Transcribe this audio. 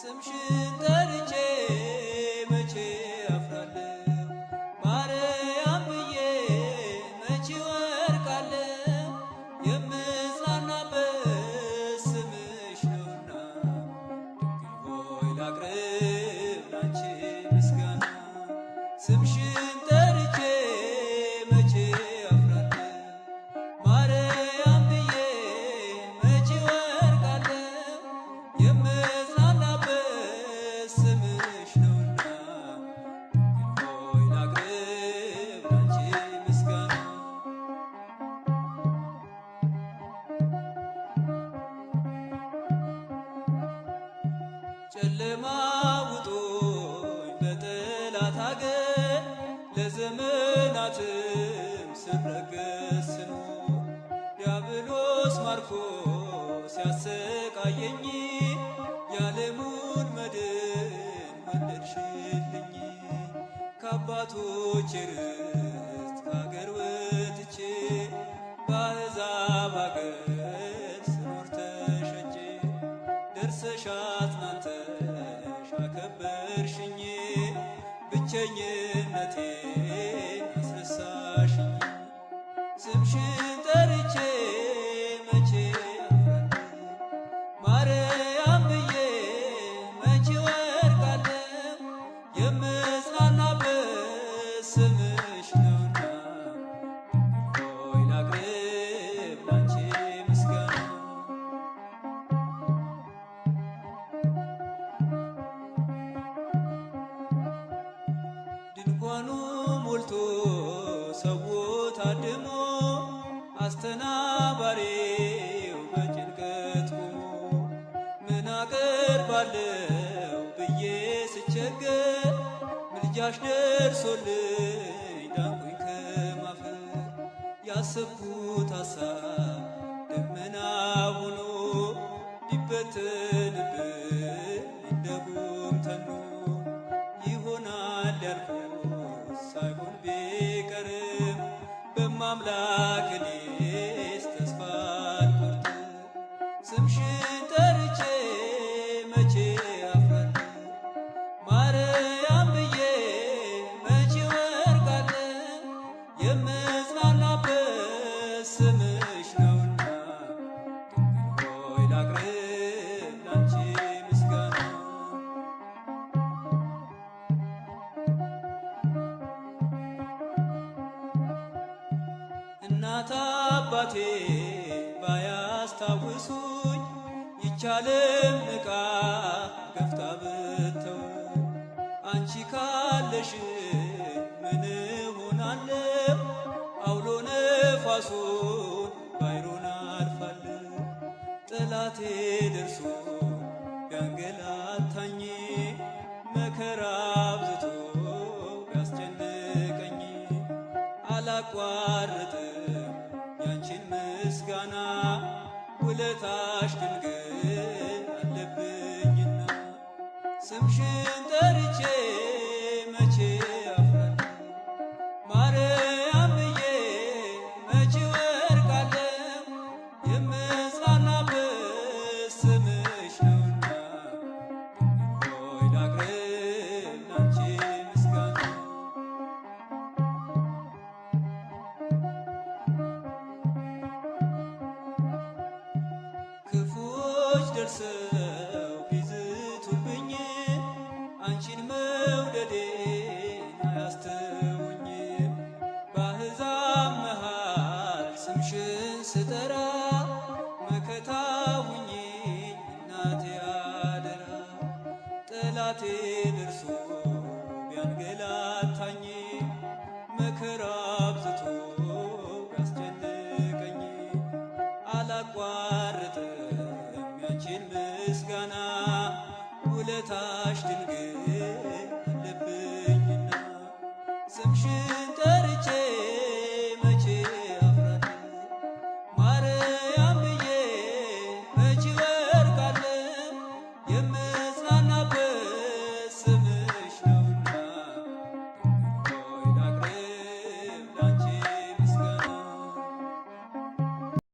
ስምሽን ጠርቼ መቼ አፍራለሁ? ማርያም ብዬ መቼ ወርቃለሁ? የምጽናናበት ስምሽ ነውና ድንግል ሆይ ላቅርብ ላንቺ ምስጋና። ስምሽን ጠርቼ መቼ አፍራለሁ? ማርያም ብዬ መቼ ወርቃለሁ? የምጽናናበት ስምሽ ነውና ድንግል ሆይ ላቅርብ ላንቺ ምስጋና። ጨለማ ውጦኝ በጠላት አገር ለዘመናትም ስረገጥ ስኖር ዲያብሎስ ማርኮ ሲያሰቃየኝ የዓለሙን መድን ወለድሽልኝ። ከአባቶቼ ርስት ከአገር ወጥቼ በአሕዛብ አገር ስኖር ተሸጬ ደርሰሽ አጽናንተሽ አከበርሽኝ ብቸኝነቴን አስረሳሽኝ። ስምሽን ጠርቼ መቼ አፍራለሁ? ማርያም ብዬ መቼ ወርቃለሁ? የምጽናናበት ስምሽ ነውና ድንግል ሆይ ላቅርብ ላንቺ ምስጋና። ድንኳኑ ሞልቶ ሰው ታድሞ አስተናባሪው በጭንቀት ቆሞ ምን አቀርባለሁ ብዬ ስቸገር ምልጃሽ ደርሶልኝ ዳንኩኝ ከማፈር። ያሰብኩት ሀሳብ ደመና ሆኖ ሊበተንብኝ እንደ ጉም ተኖ ይሆናል ያልኩት ሳይሆን ቢቀርም በማምላክ እኔስ ተስፋ አልቆርጥም። ስምሽን ጠርቼ መቼ አፍራለሁ? ማርያም ብዬ መቼ ወርቃለሁ? የምጽናናበት ስምሽ ነውና ድንግል ሆይ ላቅርብ ላንቺ ምስጋና። እናት አባቴ ባያስታውሱኝ ይቻለም ንቃ ገፍታ ብተው አንቺ ካለሽ ምን እሆናለሁ? አውሎ ነፋሱን ባሕሩን አልፋለሁ። ጠላቴ ደርሶ ቢያንገላታኝ መከራ አብዝቶ ቢያስጨንቀኝ አላቋርጥም ያንቺን ምስጋና ውለታሽ ድንግል አለብኝና። ስምሽን ጠርቼ መቼ አፍራለሁ? ማርያም ብዬ መቼ ወርቃለሁ? የምጽናናበት ስምሽ ነውና ድንግል ሆይ ላቅርብ ላንቺ ምስጋና። ክፉዎች ደርሰው ቢዝቱብኝ አንቺን መውደዴን አያስተውኝም። በአሕዛብ መሃል ስምሽን ስጠራ መከታ ሁኚኝ እናቴ አደራ። ጠላቴ ደርሶ ቢያንገላታኝ መከራ አብዝቶ ቢያስጨንቀኝ አላቋርጥም ያንቺን ምስጋና ውለታሽ ድንግል